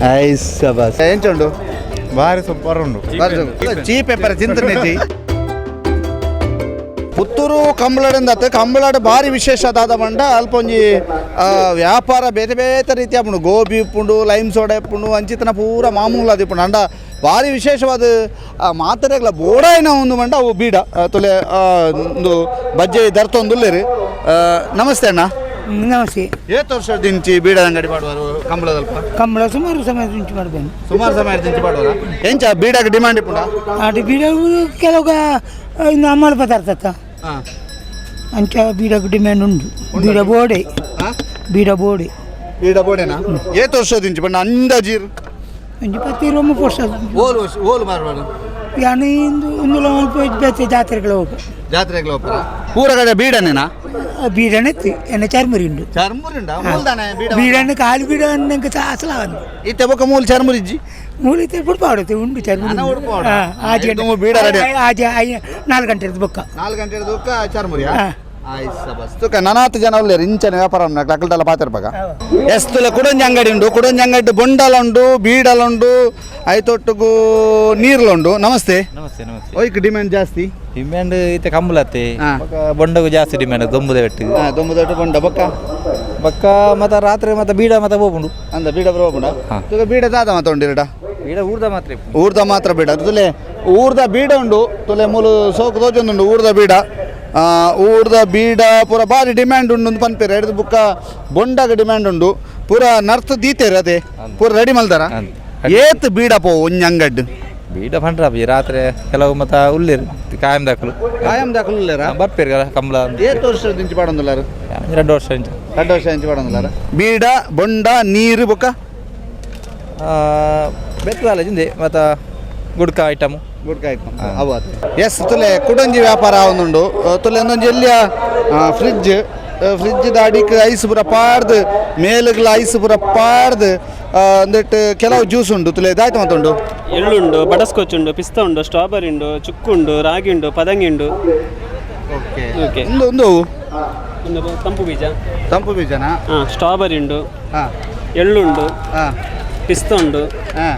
Ice bus ಎಂಚುಂಡು? ಬಾರಿ super ಉಂಡು. ಚೀ paper ತಿಂತನೇತಿ. Puttur ಕಂಬಳಡಿಂದ ಕಂಬಳಾಡ ಭಾರಿ ವಿಶೇಷ ದಾದ ಪಂಡ ಅಲ್ಪ ಒಂಜಿ ವ್ಯಾಪಾರ ಬೇತೆ ಬೇತೆ ರೀತಿ ಆಪುಂಡು. ಗೋಬಿ ಉಪ್ಪುಂಡು, ಲೈಮ್ ಸೋಡಾ ಇಪ್ಪುಂಡು, ಅಂಚಿತನ ಪೂರ ಮಾಮೂಲು ಅದು ಇಪ್ಪುಂಡು. ಅಂಡ ಭಾರಿ ವಿಶೇಷವಾದ ಮಾತೆರೆಗ್ಲ ಬೋಡಾಯಿನ ಒಂದು ಪಂಡ ಅವು ಬೀಡ. ತುಲೆ ಒಂದು ಬಜ್ಜೆ ದರ್ತೊಂದುಲ್ಲೇರು. ನಮಸ್ತೆ ಅಣ್ಣ. ನಮಸ್ತೆ. ಏತ್ ವರ್ಷ ದಿಂಚಿ ಬೀಡ ಅಂಗಡಿ ಮಾಡುವರು ಕಂಬಳದಲ್ಪ? ಕಂಬಳ ಸುಮಾರು ಸಮಯ ದಿಂಚಿ ಮಾಡ್ಬೇನೆ. ಸುಮಾರು ಸಮಯ ದಿಂಚಿ ಮಾಡುವರ? ಎಂಚ ಬೀಡಾಗ ಡಿಮ್ಯಾಂಡ್ ಇಪ್ಪುಂಡ? ಅటు ಬೀಡ ಕೆಲವು ಇನ್ನು ಅಮಲ್ ಪದಾರ್ಥ ಅಂಚ ಬೀಡಕ್ಕೆ ಡಿಮ್ಯಾಂಡ್ ಉಂಟು. ಬೀಡ ಬೋಡೆ, ಬೀಡ ಬೋಡೆ. ಬೀಡ ಬೋಡೆನಾ? ಏತ್ ವರ್ಷ ದಿಂಚಿ ಪಂಡ ಅಂದಾಜೀರ್? ಒಂಜಿ ಪತ್ತಿ ರೊಮ್ಮ ವರ್ಷ. ಓಲು ಓಲು ಮಾರುವರು? ಯಾನು ಇಂದು ಇಂದುಲ ಅಲ್ಪ ಬೇತೆ ಜಾತ್ರೆಗಳ ಹೋಗ. ಜಾತ್ರೆಗೆ ಹೋಗ್ತಾರ? ಪೂರ ಕಡೆ ಬೀಡನೇನಾ? ಬೀಡನೆ ಇತ್ತು, ಎನ್ನ ಚರ್ಮುರಿ ಉಂಡು. ಚರ್ಮುರಿ ಉಂಡಾ? ಮೂಲ್ದಾನೆ ಬೀಡ? ಬೀಡನ ಕಾಲು ಬೀಡ ನಂಗೆ ಅಸಲ ಒಂದು. ಇತ್ತೆ ಬೊಕ್ಕ ಮೂಲ ಚರ್ಮುರಿ ಇಜ್ಜಿ? ಮೂಲಿತೆ ಬುಡ್ಪಾಡುತ್ತೆ ಉಂಡು ಚರ್ಮುರಿ. ನಾನ ಉಡುಪಾಡು. ಆಜೆ. ಇದು ಬೀಡ ರೆಡಿ. ಆಜೆ 4 ಗಂಟೆ ಬೊಕ್ಕ. 4 ಗಂಟೆ ದುಕ್ಕ ಚರ್ಮುರಿ. ಹಾ. ತುಕ ನನಾತ್ ಜನ ಉಲ್ಲೇರು. ಇಂಚನೆ ವ್ಯಾಪಾರ ಅಕ್ಕಲ್ಟಲ್ಲ ಪಾತಿರ್ಪಾಗ. ಎಸ್, ತುಲೆ ಕುಡೊಂಜಿ ಅಂಗಡಿ ಉಂಡು. ಕುಡೊಂಜಿ ಅಂಗಡಿ ಬೊಂಡಲ ಉಂಡು, ಬೀಡಲ ಉಂಡು, ಐತೊಟ್ಟುಗು ನೀರ್ಲ ಉಂಡು. ನಮಸ್ತೆ. ನಮಸ್ತೆ, ನಮಸ್ತೆ. ಒಯ್ಕ್ ಡಿಮ್ಯಾಂಡ್ ಜಾಸ್ತಿ? ಡಿಮ್ಯಾಂಡ್ ಇತ್ತೆ ಕಂಬಳತ್ತೆ. ಹಾ. ಬೊಂಡಗು ಜಾಸ್ತಿ ಡಿಮ್ಯಾಂಡ್, ದೊಂಬುದ ಬೆಟ್ಟು. ಹಾ, ದೊಂಬು ದೊಡ್ಡ ಬೊಂಡ. ಬೊಕ್ಕ? ಬೊಕ್ಕ ಮತ್ತ ರಾತ್ರಿ ಮತ್ತ ಬೀಡ ಮತ್ತ ಹೋಗುಂಡು. ಅಂದ ಬೀಡ ಬರೋಪುಂಡ? ಹಾ. ತುಕ ಬೀಡ ದಾದ ಮಾತ ಉಂಡಿರಡ? ಬೀಡ ಊರ್ದ ಮಾತ್ರ ಇಪ್ಪುಂಡು. ಊರ್ದ ಮಾತ್ರ ಬೀಡ. ತುಲೆ ಊರ್ದ ಬೀಡ ಉಂಡು. ತುಲೆ ಮೂಲು ಸೋಕು ತೋಜೊಂದುಂಡು ಊರ್ದ ಬೀಡ. ಊರ್ದ ಬೀಡ ಪೂರ ಭಾರಿ ಡಿಮ್ಯಾಂಡ್ ಉಂಡು ಅಂದ್ ಪನ್ಪೆರ್. ಎಡ್ದು ಬುಕ್ಕ ಬೊಂಡಗ ಡಿಮ್ಯಾಂಡ್ ಉಂಡು. ಪೂರ ನರ್ತ್ ದೀತೆರ್ ಅದೇ, ಪೂರ ರೆಡಿ ಮಲ್ದಾರ? ಅಂದ್. ಏತ್ ಬೀಡ ಪೋ ಒಂಜಿ ಅಂಗಡ್? ಬೀಡ ಪಂಡ್ರ ರಾತ್ರಿ ಕೆಲವು ಮತ್ತ ಉಲ್ಲೇರು ಕಾಯಂ ದಾಕಲು. ಕಾಯಂ ದಾಕಲು ಉಲ್ಲೇರಾ? ಬರ್ಪೇರು ಕಂಬಳ. ಏತ್ ವರ್ಷ ದಿಂಚಿ ಪಾಡೊಂದುಲ್ಲಾರು? 2 ವರ್ಷ ಇಂಚ. 2 ವರ್ಷ ಇಂಚಿ ಪಾಡೊಂದುಲ್ಲಾರ. ಬೀಡ, ಬೊಂಡ, ನೀರು, ಬೊಕ್ಕ? ಬೆತ್ತದಾಲ ಜಿಂದೆ ಮತ್ತ ಗುಡ್ಕ ಐಟಮ್. ಗುಡ್ಕ ಐಟಮ್ ಅವು ಆತು. ಎಸ್, ತುಲೆ ಕುಡೊಂಜಿ ವ್ಯಾಪಾರ ಆವೊಂದುಂಡು. ತುಲೆ ಒಂದೊಂಜಿ ಎಲ್ಲಿಯ ಫ್ರಿಜ್. ಫ್ರಿಜ್ ಅಡಿಕ್ ಐಸ್ ಪೂರ ಪಾಡ್ದು, ಮೇಲುಗ್ಲ ಐಸ್ ಪೂರ ಪಾಡ್ದು, ಅಂದೆಟ್ ಕೆಲವು ಜ್ಯೂಸ್ ಉಂಡು. ತುಲೆ ದಾಯ್ತು ಮತ್ತುಂಡು? ಎಳ್ಳುಂಡು, ಬಟಸ್ಕೋಚ್ ಉಂಡು, ಪಿಸ್ತಾ ಉಂಡು, ಸ್ಟ್ರಾಬೆರಿ ಉಂಡು, ಚುಕ್ಕು ಉಂಡು, ರಾಗಿ ಉಂಡು, ಪದಂಗಿ ಉಂಡು. ಓಕೆ. ಓಕೆ. ಒಂದು ಒಂದು ಅವು? ಒಂದು ತಂಪು ಬೀಜ. ತಂಪು ಬೀಜನಾ? ಹಾಂ, ಸ್ಟ್ರಾಬೆರಿ ಉಂಡು. ಹಾಂ. ಎಳ್ಳುಂಡು. ಹಾಂ. ಪಿಸ್ತಾ ಉಂಡು. ಹಾಂ.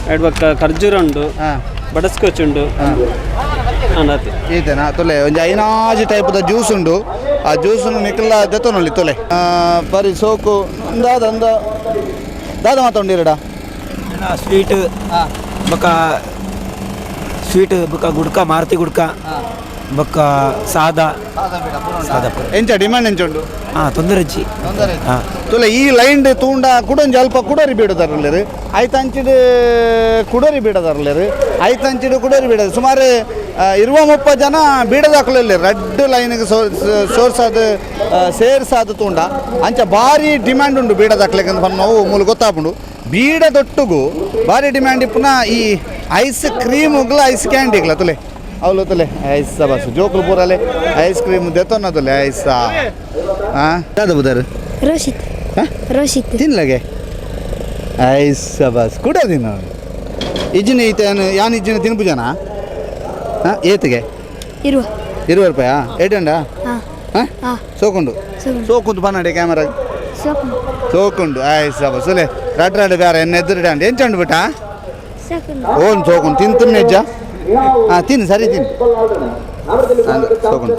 ಎರಡು ಬಕ್ಕ ಖರ್ಜೂರ ಉಂಡು. ಹಾಂ. ಬಟಸ್ಕೋಚ್ ಉಂಡು. ಹಾಂ. ಹಾಂ, ಆತು. ಈತೆನಾ? ತೊಲೆ ಒಂಜಿ ಐನಾಜಿ ಟೈಪ್ದ ಜ್ಯೂಸ್ ಉಂಡು. ಆ ಜ್ಯೂಸನ್ನು ನಿಕಲ್ಲ ದೆತ್ತೊನೊಲಿ. ತೊಲೆ ಬರಿ ಸೋಕು. ದಾದ ಅಂದ ದಾದ ಮಾತೊಂಡಿರಡ? ಸ್ವೀಟ್ ಬೊಕ್ಕ ಸ್ವೀಟ್ ಬೊಕ್ಕ ಗುಡ್ಕ, ಮಾರುತಿ ಗುಡ್ಕ, ಬೊಕ್ಕ ಸಾದಾ ಸಾದಾ ಪೂರ. ಎಂಚ ಡಿಮ್ಯಾಂಡ್ ಎಂಚ ಉಂಡು? ಹಾಂ, ತೊಂದರೆ ಇಜ್ಜಿ. ಹಾಂ. ತುಲೆ ಈ ಲೈನ್ ತೂಂಡ ಕುಡೊಂಜಿ ಅಲ್ಪ ಕುಡರಿ ಬೀಡದಾರಲ್ಲೇರು. ಐತಂಚಿಡ್ ಕುಡರಿ ಬೀಡದಾರಲ್ಲೇರು. ಐತಂಚಿಡ್ ಕುಡರಿ ಬೀಡ. ಸುಮಾರು 20-30 ಜನ ಬೀಡದಾಕಲಲ್ಲಿ ರಡ್ಡ್ ಲೈನ್ಗೆ ಸೋರ್ಸಾದ ಸೇರ್ಸಾದ ತೂಂಡ ಅಂಚ ಭಾರಿ ಡಿಮ್ಯಾಂಡ್ ಉಂಡು ಬೀಡದಾಕ್ಲೆಗ್ ಅಂತ ನಾವು ಮೂಲು ಗೊತ್ತಾಪುಂಡು. ಬೀಡದೊಟ್ಟುಗು ಭಾರಿ ಡಿಮ್ಯಾಂಡ್ ಇಪ್ಪುನ ಈ ಐಸ್ ಕ್ರೀಮುಗ್ಲ ಐಸ್ ಕ್ಯಾಂಡಿಗ್ಲ. ತುಲೆ ಅವಳು ತುಲೆ ಐಸ್ ಬಸ್ ಜೋಕುಲು ಪೂರಲೆ ಐಸ್ ಕ್ರೀಮ್ ದೆತ್ತೊನ್ನ. ತುಲೆ ಐಸ್. ಹಾಂ, ದಾದ ಬುದಾರು? ರೋಷಿತ್. ಹಾ? ರೋಷಿತ್. ತಿನ್ಲಗೆ ಐಸ್ ಬಸ್ ಕೂಡ ತಿನ್ನ. ಇಜ್ಜಿನ ಈತ ಯಾನ್ ಇಜ್ಜಿನ ತಿನ್ಪು ಜನ. ಹಾಂ, ಏತಿಗೆ? ಇರುವ. 20 ರೂಪಾಯಾ? ಏಟಂಡ? ಹಾ. ಹಾಂ. ಹಾ. ಸೋಕುಂಡು? ಸೋಕುಂಡು. ಸೋಕುಂಡು ಪನ್ನಡೆ ಕ್ಯಾಮರಾ. ಸೋಕು. ಸೋಕುಂಡು. ಐಸ್ ಬಸ್ ಸುಲೆ ರಡ್ ರಡ್ ಬೇರೆ ಎನ್ನ ಎದುರು ಎಂಚುಂಡು ಬಿಟ್ಟ? ಸೋಕು. ಓನ್ ಸೋಕುಂಡು ತಿಂತು ನಿಜ. ಹಾಂ, ತಿನ್ನು, ಸರಿ ತಿನ್ನು. ಸೋಕುಂಡು.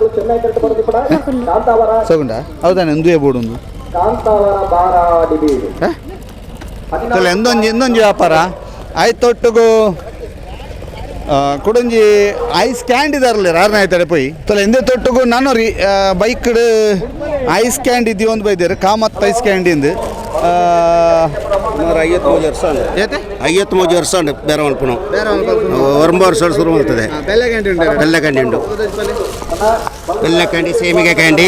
ಸೋಕುಂಡು. ಸೋಕುಂಡ ಹೌದಾನೆ? ಒಂದುವೇ ಬೋಡುಂದು. ತುಲೆ ಎಂದೊಂಜಿ ಎಂದೊಂಜಿ ವ್ಯಾಪಾರ ಆಯ್ತೊಟ್ಟುಗು ಕುಡೊಂಜಿ ಐಸ್ ಕ್ಯಾಂಡಿ ತರಲಿ ರಾರನ ಆಯ್ತಾರೆ ಪೋಯಿ. ತೊಲೆ ಎಂದೇ ತೊಟ್ಟುಗು ನಾನು ರೀ ಬೈಕ್ ಐಸ್ ಕ್ಯಾಂಡಿ ಒಂದು ಬೈದೇರು, ಕಾಮತ್ ಐಸ್ ಕ್ಯಾಂಡಿ ಇಂದು. ಸುಮಾರು 53 ವರ್ಷ ಉಂಡು. ಏತೆ? 53 ವರ್ಷ ಉಂಡು ಬೇರೆ ಮಲ್ಪುನು. ಬೇರೆ. ಒಂಬ ವರ್ಷ ಶುರು ಮಾಡ್ತದೆ. ಬೆಲ್ಲ ಕ್ಯಾಂಡಿ ಉಂಟು? ಬೆಲ್ಲ ಕ್ಯಾಂಡಿ ಉಂಡು, ಬೆಲ್ಲ ಕ್ಯಾಂಡಿ, ಸೇಮಿಗೆ ಕ್ಯಾಂಡಿ,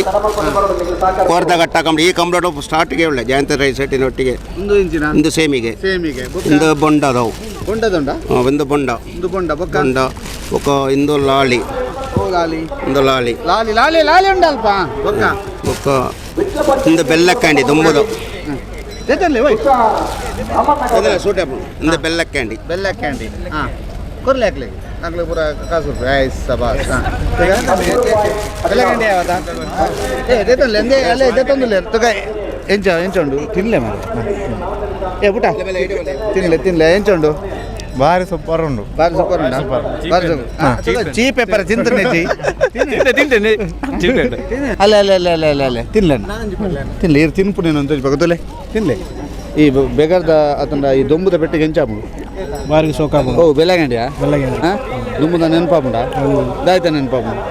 ಕೋರ್ದ ಗಟ್ಟ ಕಂಬಳಿ. ಈ ಕಂಬಳ ಸ್ಟಾರ್ಟಿಗೆ ಒಳ್ಳೆ ಜಯಂತ ರೈ ಸೆಟ್ಟಿನೊಟ್ಟಿಗೆ. ಒಂದು ಇಂಚಿನ? ಒಂದು ಸೇಮಿಗೆ. ಸೇಮಿಗೆ. ಇಂದು ಬೊಂಡ ಅದವು. ಬೊಂಡದುಂಡ? ಒಂದು ಬೊಂಡ. ಒಂದು ಬೊಂಡ. ಬೊಕ್ಕ? ಬೊಂಡ. ಬೊಕ್ಕ ಇಂದು ಲಾಳಿ. ಓ ಲಾಲಿ. ಇಂದು ಲಾಳಿ. ಲಾಲಿ ಲಾಲಿ ಲಾಲಿ ಉಂಡಲ್ಪ. ಬೊಕ್ಕ? ಬೊಕ್ಕ ಇಂದು ಬೆಲ್ಲ ಕ್ಯಾಂಡಿ ದುಂಬುದು. ಜೊತೆಯಲ್ಲಿ ಹೋಯ್. ಸೂಟ್. ಇಂದು ಬೆಲ್ಲ ಕ್ಯಾಂಡಿ. ಬೆಲ್ಲ ಕ್ಯಾಂಡಿ. ಹಾಂ, ಕೊರ್ಲೆ ಹಾಕ್ಲಿ ಹಾಕ್ಲಿ ಪೂರ ಕಾಸು ರೂಪಾಯಿ. ಐಸ್ ಸಬಾಸ್. ಹಾಂ, ಬೆಲ್ಲ ಕ್ಯಾಂಡಿ ಯಾವತ್ತಾ? ಏ ದೇತೊಂದು ಎಂದೇ ಅಲ್ಲೇ ದೇತೊಂದಿಲ್ಲ. ತುಗ ಎಂಚ ಎಂಚ ಉಂಡು ತಿನ್ಲೆ ಮಾರೆ. ಏ ಪುಟ ತಿನ್ಲೆ ತಿನ್ಲೆ ಎಂಚ ಉಂಡು? ಬಾರಿ ಸೂಪರ್ ಉಂಡು. ಬಾರಿ ಸೂಪರ್ ಉಂಡಾ? ಬಾರಿ ಸೂಪರ್. ಚೀ ಪೇಪರ್ ತಿಂತನೆ ಚೀ. ತಿಂತೇನೆ. ಅಲ್ಲ ಅಲ್ಲ ಅಲ್ಲ ಅಲ್ಲ ಅಲ್ಲ ಅಲ್ಲ, ತಿನ್ಲೆ ತಿನ್ಲೆ ಇರು ತಿನ್ಪು ನೀನು ಅಂತ ಬಗದಲೆ ತಿನ್ಲೆ. ಈ ಬೆಗರ್ದ ಅತಂಡ ಈ ದೊಂಬುದ ಪೆಟ್ಟಿಗೆ ಎಂಚಾಪುಂಡು? ಬಾರಿ ಸೋಕಾಪುಂಡು. ಓ ಬೆಲ್ಲಗಂಡಿಯಾ? ಹಾಂ, ದುಂಬುದ ನೆನಪಾಪುಂಡ? ದಾಯ್ತ ನೆನಪಾಪುಂಡು?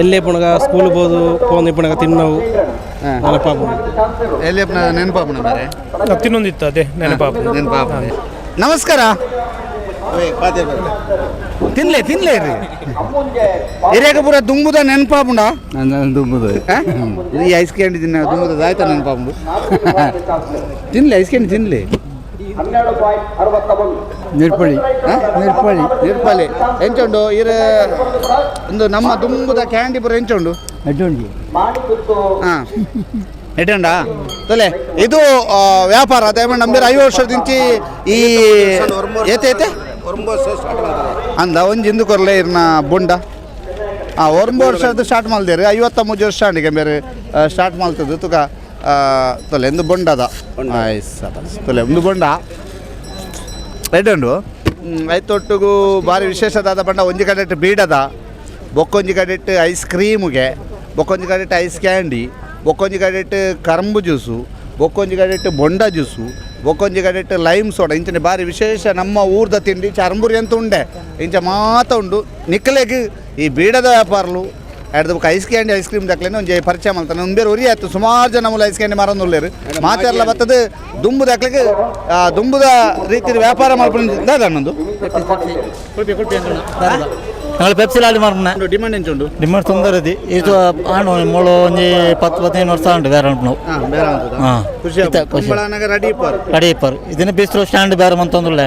ಎಲ್ಲೇ ಪುಣಗ ಸ್ಕೂಲ್ ಬೋದು ಫೋನ್ ಪುಣಗ ತಿನ್ನವು ನೆನಪಾಪುಂಡು. ಎಲ್ಲಿ ನೆನಪಾಪುಂಡ ಮಾರೆ? ತಿನ್ನೊಂದಿತ್ತು, ಅದೇ ನೆನಪಾಪುಂಡು. ನೆನಪಾಪುಂಡು. ನಮಸ್ಕಾರ. ತಿನ್ಲೆ ತಿನ್ಲೆ ಇರ್ರಿ. ಹಿರಿಯಕ ಪೂರ ದುಂಬುದ ನೆನಪಾಪುಂಡ? ದುಂಬುದ. ಈ ಐಸ್ ಕ್ಯಾಂಡಿ ತಿನ್ನ ದುಂಬುದ ದಾಯ್ತ ನೆನಪಾಪುಂಡು? ತಿನ್ಲೆ, ಐಸ್ ಕ್ಯಾಂಡಿ ತಿನ್ಲೆ. ನಿರ್ಪಳಿ ನಿರ್ಪಳಿ. ನಿರ್ಪಲಿ ಎಂಚುಂಡು ಇರ? ಒಂದು ನಮ್ಮ ದುಂಬುದ ಕ್ಯಾಂಡಿ ಪೂರ ಎಂಚುಂಡು? ಅಡ್ಡುಂಡಿ. ಹಾಂ, ಎಟಂಡ ತೊಲೆ. ಇದು ವ್ಯಾಪಾರ ಅದೇ ನಂಬಿರ 50 ವರ್ಷದಿಂಚಿ ಈ ಏತೆ ಏತೆ ಅಂದ ಒಂಜಿ ಇಂದು ಕೊರ್ಲೆ ಇರ್ನ ಬೊಂಡ. ಹಾಂ, ಒಂಬ ವರ್ಷದ ಸ್ಟಾರ್ಟ್ ಮಲ್ದೇರು, 53 ವರ್ಷ ಅಂಡಿಗೆ ಬೇರೆ ಸ್ಟಾರ್ಟ್ ಮಲ್ತದ್ದು. ತುಕ ತೊಲೆ ಎಂದು ಬೊಂಡದ ತೊಲೆ ಒಂದು ಬೊಂಡ ಎಡ್ಡುಂಡು. ಐತೊಟ್ಟುಗು ಭಾರಿ ವಿಶೇಷದಾದ ಬಣ್ಣ. ಒಂಜಿ ಕಡೆಟ್ ಬೀಡದ, ಬೊಕ್ಕೊಂಜಿ ಕಡೆಟ್ ಐಸ್ ಕ್ರೀಮ್ಗೆ, ಬೊಕ್ಕೊಂಜಿ ಕಡೆಟ್ ಐಸ್ ಕ್ಯಾಂಡಿ, ಬೊಕ್ಕೊಂಜಿ ಕಡೆಟ್ ಕರಂಬು ಜ್ಯೂಸು, ಬೊಕ್ಕೊಂಜಿ ಕಡೆಟ್ ಬೊಂಡ ಜ್ಯೂಸು, ಬೊಕ್ಕೊಂಜಿ ಕಡೆಟ್ ಲೈಮ್ ಸೋಡಾ. ಇಂಚನೆ ಭಾರಿ ವಿಶೇಷ ನಮ್ಮ ಊರ್ದ ತಿಂಡಿ ಚರಂಬುರಿ ಅಂತ ಉಂಡೆ ಇಂಚ ಮಾತ ಉಂಡು. ನಿಕ್ಕಲೆಗ್ ಈ ಬೀಡದ ವ್ಯಾಪಾರಲು ಎಡ್ದು ಬೊಕ ಐಸ್ ಕ್ಯಾಂಡಿ ಐಸ್ ಕ್ರೀಮ್ ದಕ್ಲೇನೆ ಒಂಜಿ ಪರಿಚಯ ಮಲ್ತಾನೆ. ಉಂಬೇರು ಒರಿ ಆಯ್ತು ಸುಮಾರು ಜನ ಮೂಲ ಐಸ್ ಕ್ಯಾಂಡಿ ಮಾರೊಂದುಲ್ಲೇರು ಮಾತೆರ್ಲ ಬತ್ತದ ದುಂಬು ದಕ್ಲೆಗ್ ದುಂಬುದ ರೀತಿಯ ವ್ಯಾಪಾರ ಮಲ್ಪುನ ದಾದ. ഞങ്ങൾ പെപ്സി ലാലി മാറുന്ന ಡಿಮಾಂಡ್ ಎಂಚುಂಡು? ಡಿಮಾಂಡ್ ತೊಂದರೆ ಇದು ಆಣು ಮುಳು ಒಂಜಿ 10 15 ವರ್ಷ ಉಂಟು ಬೇರೆ ಉಂಟು. ಬೇರೆ. ಖುಷಿ. ಇತ್ತೆ ಖುಷಿ. ಕಂಬಳನಾಗ ರೆಡಿ ಇಪ್ಪರು. ರೆಡಿ ಇಪ್ಪರು. ಇದನ್ನ ಬಿಸಿಲು ಸ್ಟ್ಯಾಂಡ್ ಬೇರೆ ಮಂತೊಂದುಲ್ಲ.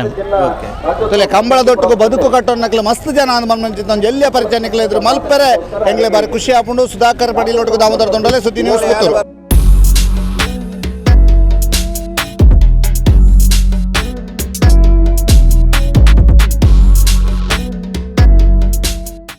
ಓಕೆ, ತೊಲೆ ಕಂಬಳದೊಟ್ಟುಗು ಬದುಕು ಕಟ್ಟೋನಕ್ಲೆ ಮಸ್ತ್ ಜನ ಅಂದ್ ಮನ್ಮಂಚಿತ್ತ ಒಂಜಿ ಎಲ್ಲಿಯ ಪರಿಚಯ ನಿಕ್ಲೆ ಇದ್ರು ಮಲ್ಪೆರೆ ಎಂಗ್ಲೆ ಬಾರಿ ಖುಷಿ ಆಪುಂಡು. ಸುಧಾಕರ್ ಪಡೀಲೊಟ್ಟುಗು ದಾಮೋದರ ತೊಂಡಲೆ, ಸುದ್ದಿ ನ್ಯೂಸ್, ಪುತ್ತೂರು.